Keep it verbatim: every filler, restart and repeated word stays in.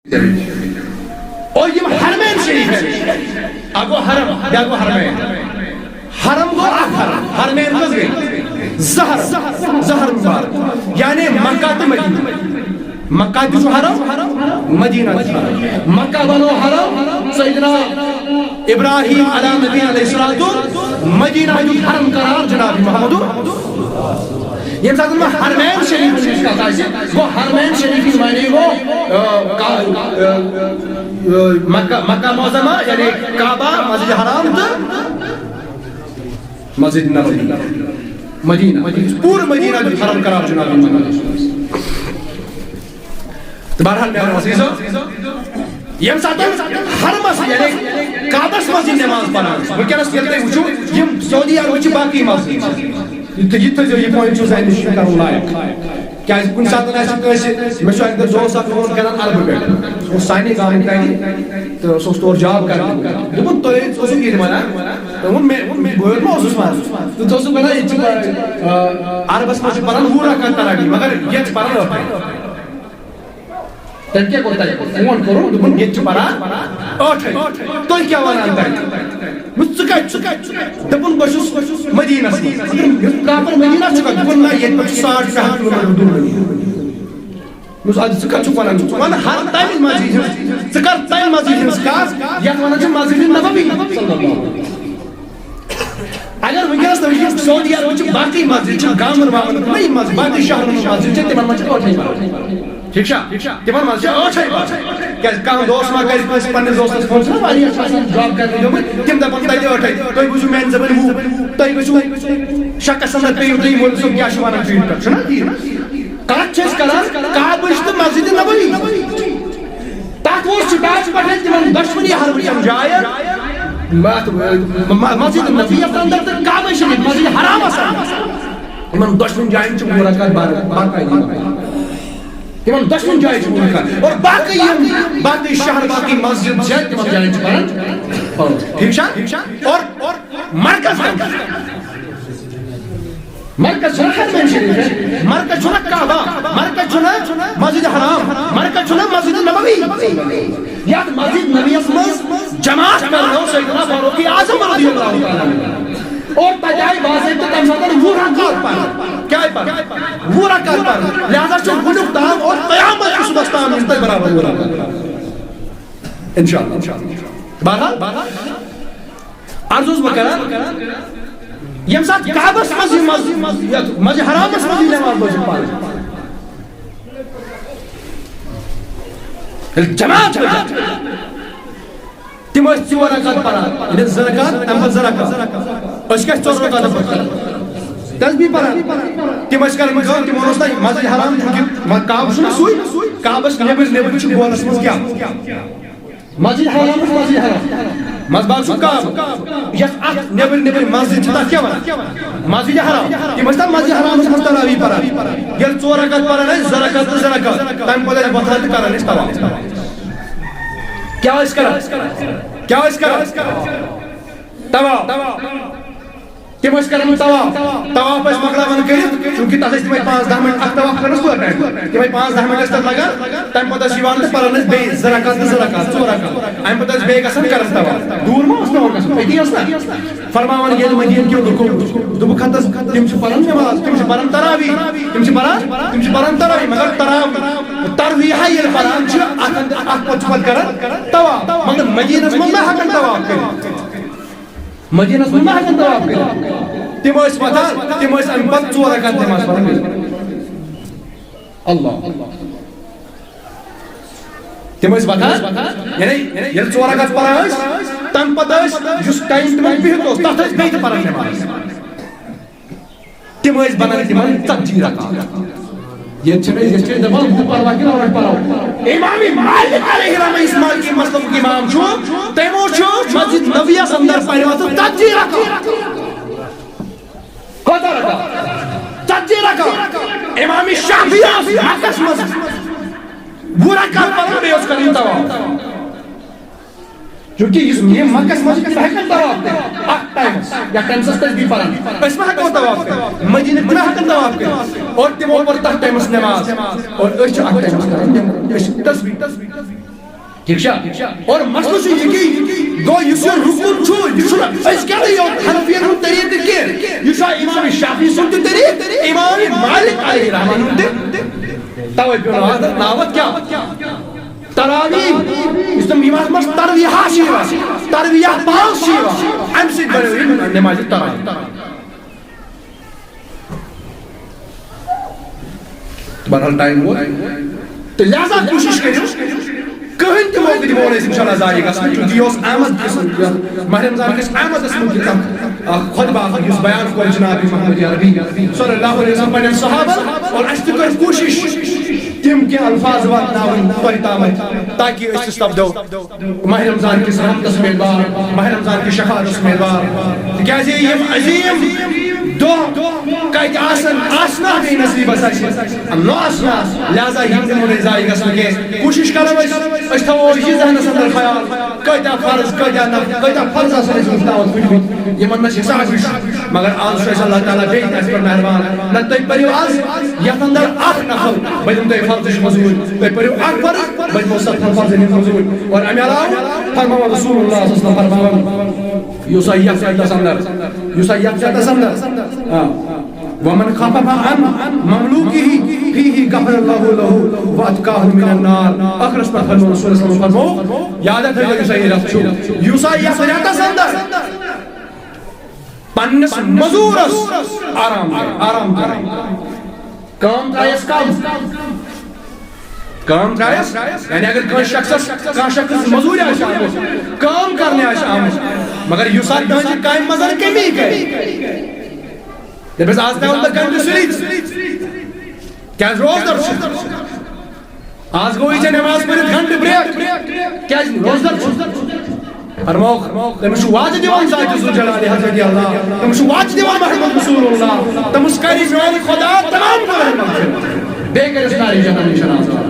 اور یِم حرمین شریفین، اکھ گوٚو حرم، بیٛاکھ گوٚو حرمین۔ حرم گوٚو اکھ حرم، حرمین کٔژ گٔے؟ زٕ حرم، زٕ حرم مبارک، یعنی مکہ تہٕ مدینہ۔ مکہ تہِ چھُ حرم، مدینہ تہِ چھُ حرم۔ مکہ بنوو حرم، سیدنا ابراہیم علیہ نبی علیہ الصلوۃ، مدینہ دیُت حرم قرار جناب محمد۔ ییٚمہِ ساتہٕ وۄنۍ حرمین شریف ہٕنٛز کتھ آسہِ، گوٚو حرمین شریف ہٕنٛز معنی گوٚو، آ، کا-، آ، آ، مکہ، مکہ معظمہ، یعنی کعبہ، مسجد حرام تہٕ مسجد نبوی، مدینہ، پورٕ مدینہ دیُت حرم قرار جناب محمد۔ تہٕ بہرحال میانیو عزیزو، ییٚمہِ ساتہٕ حرمس یعنی کعبس منٛز یہِ نماز پران چھِ، وٕنکیٚنس ییٚلہِ تُہۍ وٕچھِو، یِم سعودی عربٕچہِ باقٕے مسجد چھِ، یہِ تہِ، یہِ تھٲیزیو، یہِ point چھُ ذہنس منٛز کرُن لایق۔ کیازِ کُنہِ ساتہٕ آسہِ کٲنٛسہِ، مےٚ چھُ اَکہِ دۄہ دوست اکھ فون کران عربہٕ پٮ۪ٹھ، سُہ اوس سانہِ گامُک تَتہِ تہٕ سُہ اوس تور job کران۔ دوٚپُن، "تۄہہِ اوسُکھ ییٚتہِ وَنان؟" تہٕ ووٚن مےٚ، ووٚن مےٚ، بہٕ ما اوسُس وَنان؟ تہٕ ژٕ اوسُکھ وَنان، ییٚتہِ چھِ، آ، عربس منٛز چھِ پَران وُہ رکعت تراویح، مگر ییٚتہِ چھِ پَران ٲٹھے۔ تٔمۍ کیٛاہ کوٚر تَتہِ؟ فون کوٚرُن، دوٚپُن، "ییٚتہِ چھِ پَران ٲٹھے۔ تُہۍ کیٛاہ وَنان تَتہِ؟" دوٚپُن، "ژٕ کَتہِ، ژٕ کَتہِ، ژٕ کَتہِ؟" دوٚپُن، "بہٕ چھُس مدیٖنَس منٛز۔" دوٚپُن، "یُس proper مدیٖنہ چھُ کَتہِ؟" دوٚپُن، "نہ، ییٚتہِ پٮ۪ٹھ چھُ ساڑ شےٚ ہَتھ کِلوٗ میٖٹر دوٗر مدیٖنہ۔" دوٚپمَس، "اَدٕ ژٕ کَتہِ چھُکھ وَنان؟ ژٕ وَن ہر تَمہِ مسجد ہٕنٛز، ژٕ کَر تَمہِ مسجد ہٕنٛز کَتھ، یَتھ وَنان چھِ مسجد نبوی صلی اللہ علیہ وسلم۔ اگر وٕنکیٚنَس تُہۍ وٕچھِو، سعودی عربٕچہِ باقٕے مسجد چھِ، گامَن وامَن، نٔے مسجد، باقٕے شہرَن ہٕنٛز مسجد چھِ، تِمَن منٛز چھِ ٲٹھے مسجد۔" ٹھیٖک چھا؟ تِمَن منٛز چھِ ٲٹھے مسجد۔ کیٛازِ کانٛہہ دوست ما کَرِ کٲنٛسہِ پنٛنِس دوستَس فون، چھُنہ واریاہ چھِ آسان job کَرنہِ گٔمٕتۍ، تِم دَپَن، "تَتہِ ٲٹھے، تُہۍ بوٗزِو میٛانہِ زبٲنۍ وُہ، تُہۍ گٔژھِو شَکَس اَندَر پیٚیِو تُہۍ، یہِ وَنُن، صُبح کیٛاہ چھُ وَنان فیٖڈ پٮ۪ٹھ؟" چھُنہ ٹھیٖک؟ کَتھ چھِ أسۍ کَران کعبٕچ تہٕ مسجد نبوی۔ تَتھ اوس سٹاٹ پٮ۪ٹھَے تِمَن دۄشوٕنی حرمٕچَن جایَن، اَتھ م-، م-، مسجد نبویَس اَندَر تہٕ کعبہ شریف، مسجد حرامَس اَندَر۔ یِمَن دۄشوٕنی جایَن چھِ وُہ رکعت بر-، باقاعدٕ یِوان۔ تِمَن دۄشوٕنی جایَن چھِ وُہ رکعت۔ اور باقٕے یِم باقٕے شہر، باقٕے مسجد چھِ، تِمَن جایَن چھِ پَران پانٛژھ۔ ٹھیٖک چھا؟ اور، اور مرکز کَتہِ؟ مرکز چھُنہ حرمین شریف، مرکز چھُنہ کعبہ، مرکز چھُنہ مسجد حرام، مرکز چھُنہ مسجد نبوی۔ یَتھ مسجد نبویَس منٛز جماعت کرنو سیدنا فاروق اعظم رضی اللہ تعالیٰ عنہ۔ اور تَتہِ آیہِ باضٲبطہٕ تَمہِ ساتہٕ وُہ رکعت پَرنہٕ۔ کیٛاہ آیہِ پَرنہٕ؟ وُہ رکعت پَرنہٕ۔ لہذا چھُ وُنیُک تام اور قیامت کِس صُبحَس تام یِم تۄہہِ برابر وُہ رکعت۔ انشاءاللہ۔ بہرحال، عرض اوسُس بہٕ کران، ییٚمہِ ساتہٕ کعبس منٛز یہِ مسجد، یَتھ مسجد حرامس منٛز یہِ نماز پٔرِتھ پَرٕنۍ، ییٚلہِ جماعت پٔرِتھ، تِم ٲسۍ ژور رکعت پَران، ییٚلہِ زٕ رکعت، تَمہِ پَتہٕ زٕ رکعت، أسۍ کیٛاہ چھِ ژور رکعت پَران؟ تسبیح پَران۔ تِم ٲسۍ کران کٲم، تِمن اوس نہ مسجد حرام، چوٗنٛکہِ کعبہٕ چھُنہ سُے، کعبس نیٚبٕرۍ نیٚبٕرۍ چھُ گولس منٛز کیٛاہ؟ مسجد حرام، مسجد حرام۔ منٛز باگ چھُ کعبہٕ۔ یَتھ اَتھ نیٚبٕرۍ نیٚبٕرۍ مسجد چھِ، تَتھ کیٛاہ وَنان؟ مسجد حرام۔ یِم ٲسۍ تَتھ مسجد حرامَس منٛز تراویح پَران۔ ییٚلہِ ژور رکعت پَران ٲسۍ، زٕ رکعت تہٕ زٕ رکعت، تَمہِ پَتہٕ ٲسۍ وۄتھان تہٕ کَران ٲسۍ طواف۔ کیٛاہ ٲسۍ کَران؟ کیٛاہ ٲسۍ کَران؟ طواف۔ تِم ٲسۍ کران طواف، طواف ٲسۍ مۄکلاوان کٔرِتھ، چوٗنٛکہِ تَتھ ٲسۍ تِمے پانٛژھ دَہ مِنٹ، اَکھ طواف کرنَس کوٗتاہ ٹایم؟ تِمے پانٛژھ دَہ مِنٹ ٲسۍ تَتھ لگان، تَمہِ پَتہٕ ٲسۍ یِوان تہٕ پَران ٲسۍ بیٚیہِ زٕ رکعت تہٕ زٕ رکعت، اَمہِ پَتہٕ ٲسۍ بیٚیہِ گژھان کران طواف۔ دوٗر ما اوس پٮ۪وان گژھُن؟ أتی ٲس نہ۔ فرماوان ییٚلہِ مدیٖنہٕ کیو لُکو وُچھ، دوٚپُکھ، "ہتس، تِم چھِ پَران نٮ۪ماز، تِم چھِ پَران تراویح، تِم چھِ پَران، تِم چھِ پَران تراویح، مگر تراویح، تراویحہ ییٚلہِ پَران چھِ، اَتھ اَندٕ، اَتھ پَتہٕ چھِ پَتہٕ کران طواف، مگر مدیٖنَس منٛز نہ ہٮ۪کان طواف کٔرِتھ۔" مدیٖنَس منٛز ما ہٮ۪کن طواف کٔرِتھ؟ تِم ٲسۍ وۄتھان، تِم ٲسۍ اَمہِ پتہٕ ژور رکعت نٮ۪ماز پران۔ اللہ۔ تِم ٲسۍ وۄتھان، یعنی ییٚلہِ ژور رکعت پران ٲسۍ، تَمہِ پتہٕ ٲسۍ یُس ٹایم تِمن بِہِتھ اوس، تَتھ ٲسۍ بیٚیہِ تہِ پران نٮ۪ماز۔ تِم ٲسۍ بنان تِمن ژتجی رکعت۔ ییٚتہِ چھِنہٕ أسۍ، ییٚتہِ چھِ أسۍ دَپان، وُہ پَروا کِنہٕ ٲٹھ پَرو؟ اِمام مالک علیہ رحمہ، یُس مالکی مذہبُک اِمام چھُ، تٔمۍ اوس چھُ مسجد نبویَس اندر پَرِمَژٕ ژتجی رکعت۔ کۭژاہ رکعت؟ ژتجی رکعت۔ اِمام شافعی اوس مکس منٛز وُہ رکعت پَران، بیٚیہِ اوس کران طواف۔ چونکہ یُس یہِ مکس منٛز چھِ، سُہ ہٮ۪کن طواف کٔرِتھ اَتھ ٹایمَس، یَتھ ٹایمَس أسۍ تسبیح پَران۔ أسۍ ما ہٮ۪کو طواف کٔرِتھ؟ مدیٖنٕکۍ تہِ ما ہٮ۪کن طواف کٔرِتھ؟ اور تِمو پٔر تَتھ ٹایمَس نٮ۪ماز۔ اور أسۍ چھِ اَتھ ٹایمَس کَران نٮ۪ماز۔ أسۍ چھِ تسبیح۔ ٹھیک چھا؟ اور مسئلہ چھُ یہِ کہِ گوٚو یُس یہِ رُکُن چھُ، یہِ چھُنہٕ أزۍ کٮ۪نٕے یوت حنفیَن ہُنٛد طریٖقہٕ کینٛہہ، یہِ چھُ امام شافعی سُنٛد تہِ طریٖقہٕ، امام مالک علیہ رحمہ ہُنٛد تہِ۔ توے پیوٚو نہٕ اَتھ ناو اَتھ کیٛاہ؟ تراویح، یُس تِم یِم اَتھ منٛز ترویحہ چھِ یِوان، ترویحہ پانٛژھ چھِ یِوان، اَمہِ سۭتۍ بَنیو یہِ نمازِ تراویح۔ بہرحال ٹائم ووت۔ تہٕ لہذا کوٗشِش کٔرِو، کٕہٕنۍ تہِ موقعہٕ دِمو نہٕ أسۍ انشاءاللہ ضایع گژھنہٕ، چونکہ یہِ اوس احمد کِس، ماہ رمضان کِس احمدس مُتعلق اکھ خطبہ اکھ، یُس بیان کوٚر جناب محمد عربی صلی اللہ علیہ وسلم پننٮ۪ن صحابن، اور اَسہِ تہِ کٔر کوٗشِش تِم کینٛہہ الفاظ واتناوٕنۍ تۄہہِ تامَتھ، تاکہِ أسۍ تہِ سپدو ماہ رمضان کِس رحمتس امیدوار، ماہ رمضان کِس شفاعتس امیدوار۔ تِکیازِ یِم عظیٖم دۄہ کتہِ آسن، آسنا بیٚیہِ نصیٖبس اَسہِ، نہ آسنا۔ لہذا یِم دِمو نہٕ أسۍ ضایع گژھنہٕ کینٛہہ۔ کوٗشِش کرو أسۍ، أسۍ تھاوو یہِ ذہنس اندر خیال، کۭتیاہ فرض، کۭتیاہ نفل، کۭتیاہ فرض آسن اَسہِ وٕنیُک تامَتھ پٔرمٕتۍ، یِمن نہ چھِ حسابٕے۔ مگر آز چھُ اَسہِ اللہ تعالیٰ بیٚیہِ تہِ اَسہِ پٮ۪ٹھ مہربان۔ نہ تُہۍ پٔرِو آز یَتھ اندر اکھ نفل، بہٕ دِمہٕ تۄہہِ فرضٕچ مٔزوٗرۍ۔ تُہۍ پٔرِو اکھ فرض، بہٕ دِمو ستتھن فرضن ہٕنٛز مٔزوٗرۍ۔ اور اَمہِ علاوٕ فرماوان رسول اللہ صلی اللہ علیہ وسلم فرماوان، یُس آ یَتھ رٮ۪تس اندر، یُس آ یَتھ رٮ۪تس اندر، آ، ومن خفف عن مملوکه فيه غفر الله له واتقاه من النار۔ ٲخرس پٮ۪ٹھ فرموو رسول اللہ صلی اللہ علیہ وسلم، فرموو، یاد تھٲیِو یُس آ یہِ رٮ۪تھ چھُ، یُس آ یَتھ رٮ۪تس اندر پننِس مزوٗرس آرام دِیو، آرام دِیو۔ کٲم ترٛایس کم۔ کٲم ترٛایس، یعنی اگر کٲنٛسہِ شخصس، کانٛہہ شخص مزوٗرِ آسہِ آمُت، کٲم کرنہِ آسہِ آمُت، مگر یُس اتھ تُہنٛزِ کامہِ منٛز کمی کرِ، دٔپِس، "از ترٛاوَتھ بہٕ گنٹہٕ سُلہِ، کیٛازِ روزدر چھُ۔ از گوٚو یہِ ژےٚ نماز پٔرِتھ گنٹہٕ بریک، کیٛازِ روزدر چھُ؟" فرمووُکھ، تٔمِس چھُ وعدٕ دِوان ذاتِ ذوالجلالِ حضرت اللہ، تٔمِس چھُ وعدٕ دِوان محمد رسول اللہ، تٔمِس کرِ میون خدا تمام گناہ مغفرت، بیٚیہِ کرٮ۪س نارِ جہنم نِش آزاد۔